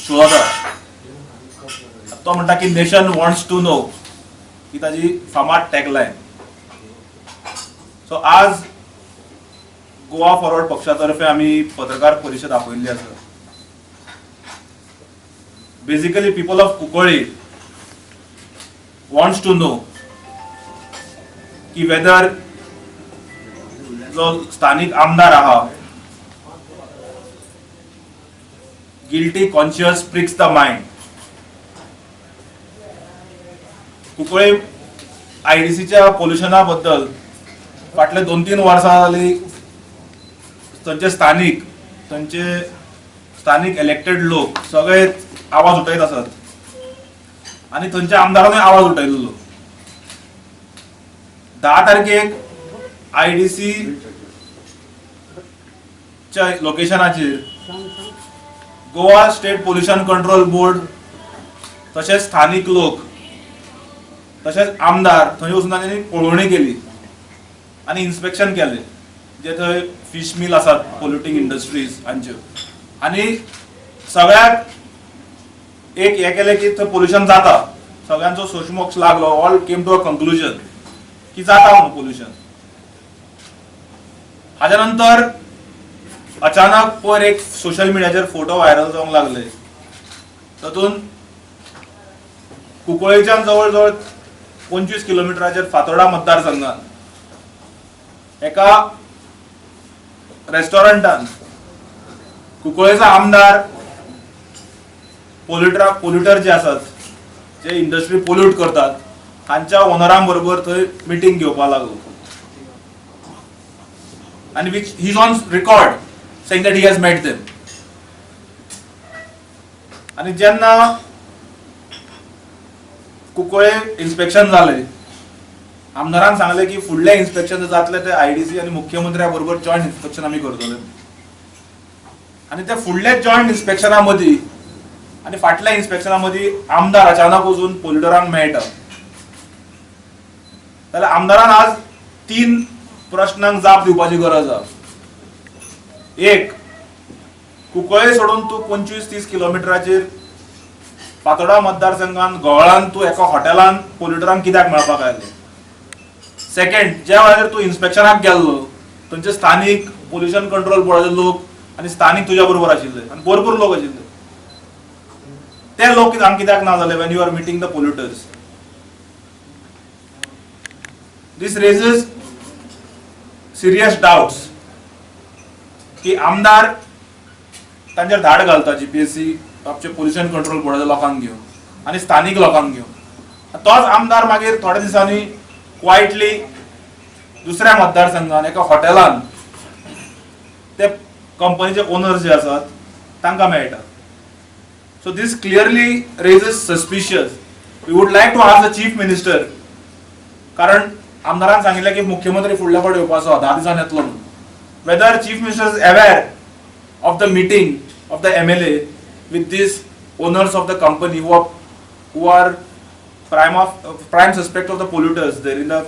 Show जाता. तो म्हणटा की नेशन वॉन्ट्स टू नो ही ताजी फामाद टॅगलायन. सो आज गोवा फॉरवर्ड पक्षा तर्फे आमी पत्रकार परिशद आपयल्ली आसा. Basically, people of Cuncolim wants to know की वेदर जो स्थानिक आमदार आहा, guilty conscience pricks the mind. Cuncolim आयडीसीच्या पोल्युशना बद्दल फाटले 2-3 वर्सां जाली थंयचे स्थानीक इलेक्टेड लोक सगळे आवाज उठयत आसात आनी थंयच्या आमदारानूय आवाज उठयल्लो. 10 तारखेक आयडीसी च्या लोकेशनाचेर Goa state pollution control board तशेंच स्थानीक लोक तशेंच आमदार थंय वचून तांणी पळोवणी केली आनी इन्स्पेक्शन केलें, जे थंय फिश मिल आसात, पोल्युटींग इंडस्ट्रीज हांच्यो, आनी सगळ्याक एक हें केलें की थंय पोल्युशन जाता. सगळ्यांचो सोशमोक्ष लागलो. All came to a conclusion की जाता म्हणून पोल्युशन. हाज्या नंतर अचानक पयर एक सोशल मिडियाचेर फोटो व्हायरल जावंक लागले. तातूंत कुंकळेच्यान जवळ जवळ 25 किलोमिटराचेर फातोर्डा मतदारसंघात एका रेस्टॉरंटान कुंकळेचो आमदार पोल्युटर जे आसात, जे इंडस्ट्री पोल्यूट करतात, हांच्या ओनरां बरोबर थंय मिटींग घेवपाक लागलो आनी which he is on record saying that he has met them. आनी जेन्ना कुंकळे इन्स्पेक्शन जालें, आमदारान सांगलें की फुडलें इन्स्पेक्शन जातलें ते आयडीसी आनी मुख्यमंत्र्या बरोबर जॉयंट इन्स्पेक्शन आमी करतले. आनी त्या फुडल्या जॉयंट इन्स्पेक्शना मदीं आनी फाटल्या इन्स्पेक्शना मदीं आमदार अचानक वचून पोल्युटरांक मेळटा जाल्यार आमदारान आज तीन प्रश्नांक जाप दिवपाची गरज आसा. एक, कुंकळे सोडून तूं 25-30 किलोमिटराचेर फातोर्डा मतदारसंघात गोवळान तूं एका हॉटेलान पोल्युटरांक कित्याक मेळपाक आयलो? सेकंड, ज्या वेळार तूं इन्स्पेक्शनाक गेल्लो, थंयचे स्थानीक पोल्युशन कंट्रोल बोर्डाचे लोक आनी स्थानीक तुज्या बरोबर आशिल्ले आनी भरपूर लोक आशिल्ले. ते लोक हांगा कित्याक ना जाले when you are meeting the polluters? This raises serious doubts की आमदार तांचेर धाड घालता जीपीएससी, आमचे पोल्युशन कंट्रोल बोर्डाच्या लोकांक घेवन आनी स्थानीक लोकांक घेवन. तोच आमदार मागीर थोड्या दिसांनी क्वायटली दुसऱ्या मतदारसंघात एका हॉटेलान ते कंपनीचे ओनर्स जे आसात तांकां मेळटा. So this clearly raises suspicious. We would like to ask the Chief Minister, कारण आमदारान सांगिल्लें की मुख्यमंत्री फुडल्या फावट येवपाचो, 10 दिसांनी येतलो म्हणून, whether Chief Minister is aware of the meeting of the MLA with these owners of the company who are prime suspect of the polluters there in the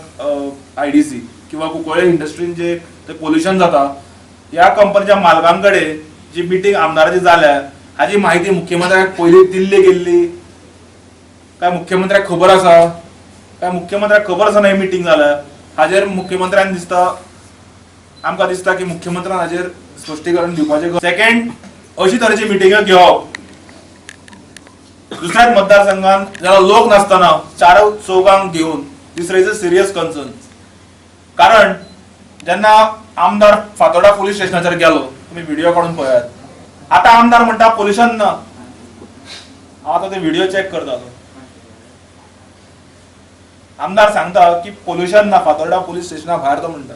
IDC किंवा कुंकळे इंडस्ट्रीन जे ते पोल्युशन जाता, ह्या कंपनीच्या मालकां कडेन जी मिटींग आमदाराची जाल्या हाजी माहिती मुख्यमंत्र्याक पयलीं दिल्ली गेल्ली काय, मुख्यमंत्र्याक खबर आसा काय, मुख्यमंत्र्याक खबर आसा ही मिटींग जाल्या, हाजेर मुख्यमंत्र्यान दिसता, आमकां दिसता की मुख्यमंत्र्यान हाजेर स्पश्टीकरण दिवपाचें. सेकंड, अशी तरेची मिटिंग्यो घेवप दुसऱ्याच मतदारसंघात जाल्यार लोक नासतना चार चौगांक घेवन, this raise a serious concern. कारण जेन्ना आमदार फातोर्डा पुलीस स्टेशनाचेर गेलो, तुमी व्हिडिओ काडून पळयात. आतां आमदार म्हणटा पोल्युशन ना. हांव आतां ते व्हिडिओ चॅक करतालो. आमदार सांगता की पोल्युशन ना फातोर्डा पुलीस स्टेशना भायर तो म्हणटा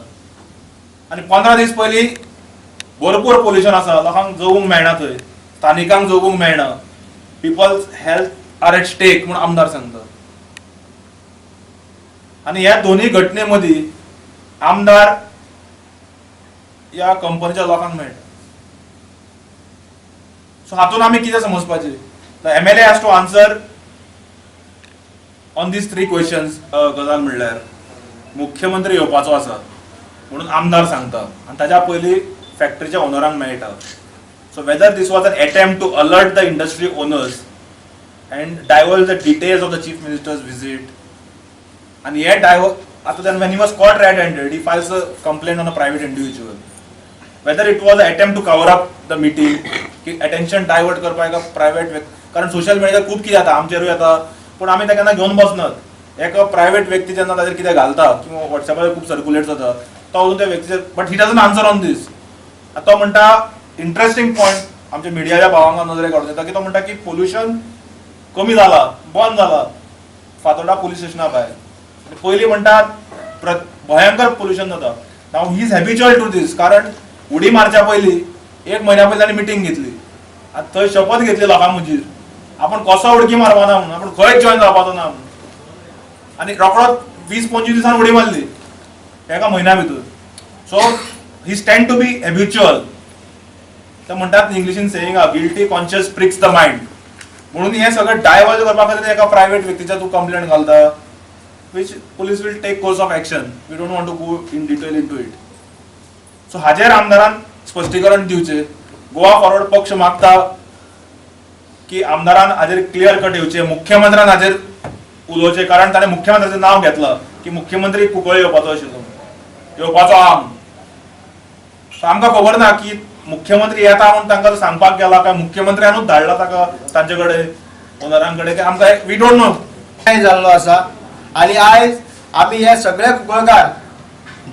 आनी 15 दीस पयलीं भरपूर पोल्युशन आसा, लोकांक जगूंक मेळना, थंय स्थानिकांक जगूंक मेळना, people's health are at stake म्हूण आमदार सांगता. आनी ह्या दोन्ही घटने मदीं आमदार ह्या कंपनीच्या लोकांक मेळटा. सो हातून आमी कितें समजपाचें? The MLA has to answer on these three questions. गजाल म्हणल्यार मुख्यमंत्री येवपाचो आसा म्हणून आमदार सांगता आनी ताच्या पयलीं फॅक्टरीच्या ओनरांक मेळटा. So whether this was an attempt to alert the industry owners and divulge the details of the chief minister's visit, and yet other than when he was caught red-handed, he files a complaint on a private individual. Whether it was an attempt to cover up the meeting, की attention divert करपाक एका private, कारण social मिडियार खूब कितें जाता, आमचेरूय येता, पूण आमी ताका घेवन बसनात. एका प्रायव्हेट व्यक्ती जेन्ना ताजेर कितें घालता किंवा वॉट्सॅपार खूब सर्क्युलेट जाता, तो वचून त्या व्यक्तीचेर, but he doesn't answer on this. तो म्हणटा, इंटरेस्टिंग पॉयंट आमच्या मिडियाच्या भावांक नदरेक हाडून दिता की तो म्हणटा की पोल्युशन कमी जाला, बंद जाला फातोर्डा पोलीस स्टेशना भायर. आनी पयलीं म्हणटात भयंकर पोल्युशन जाता. Now he is habitual to this, कारण उडी मारच्या पयलीं एक म्हयन्या पयलीं ताणें मिटींग घेतली आनी थंय शपथ घेतली लोकां मुजीर, आपूण कसो उडकी मारपाना म्हणून, आपूण खंयच जॉयन जावपाचो ना म्हणून. आनी रोकडोच 20-25 दिसान उडी मारली एका म्हयन्या भितर. So he stand to be habitual. ते म्हणटात इंग्लिशीन सेईंग आहा, guilty conscience pricks the mind. म्हणून हें सगळें डायवर्ज करपा खातीर एका प्रायव्हेट व्यक्तीच्या तूं कंप्लेंट घालता, which police will take course of action. We don't want to go in detail into it. So हाजेर आमदारान स्पश्टीकरण दिवचें. गोवा फॉरवर्ड पक्ष मागता की आमदारान हाजेर क्लियर कट येवचें, मुख्यमंत्र्यान हाजेर उलोवचें, कारण ताणें मुख्यमंत्र्याचें नांव घेतलां की मुख्यमंत्री कुंकळ्ळे येवपाचो आशिल्लो, येवपाचो आहा म्हणून. सो आमकां खबर ना की मुख्यमंत्री येता म्हणून तांकां सांगपाक गेला काय मुख्यमंत्र्यानूच धाडला ताका तांचे कडेन, ओनरां कडेन, आमकां we don't know. जाल्लो आसा आनी आयज आमी हे सगळे कुंकळकार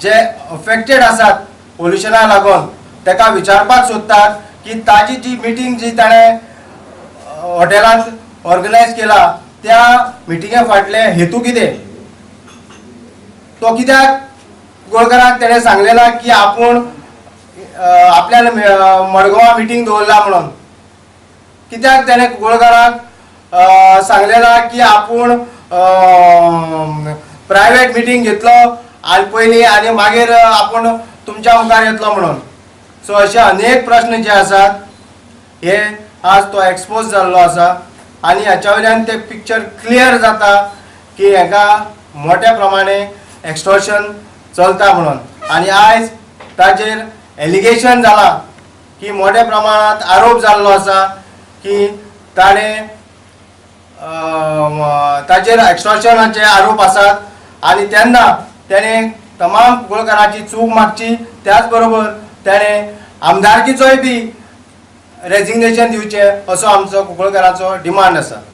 जे अफेक्टेड आसात पोल्युशनाक लागून ताका विचारपाक सोदतात की ताजी जी मिटींग जी ताणें हॉटेलांत ऑर्गनायज केला, त्या मिटिंगे फाटले हेतू कितें? तो कित्याक कुंकळकारांक तेणें सांगलें ना की आपूण आपल्यान मडगांवां मिटींग दवरला म्हणून? कित्याक तेणें कुंकळकारांक सांगलें ना की आपूण प्रायवेट मिटींग घेतलो आनी पयलीं आनी मागीर आपूण तुमच्या मुखार येतलो म्हणून? सो अशे अनेक प्रश्न जे आसात हे आज तो एक्सपोज जाल्लो आसा आनी हाच्या वयल्यान ते पिक्चर क्लियर जाता की हाका मोठ्या प्रमाणे एक्स्टॉर्शन चलता म्हणून. आनी आयज ताजेर एलिगेशन जाला की मोठ्या प्रमाणात आरोप जाल्लो आसा की ताणें ताजेर एक्स्टॉर्शनाचे आरोप आसात आनी तेन्ना तेणें तमाम कुंकळकाराची चूक मागची, त्याच बरोबर तेणें आमदारकीचोय बी रेजिग्नेशन दिवचें, असो आमचो कुंकळकाराचो डिमांड आसा.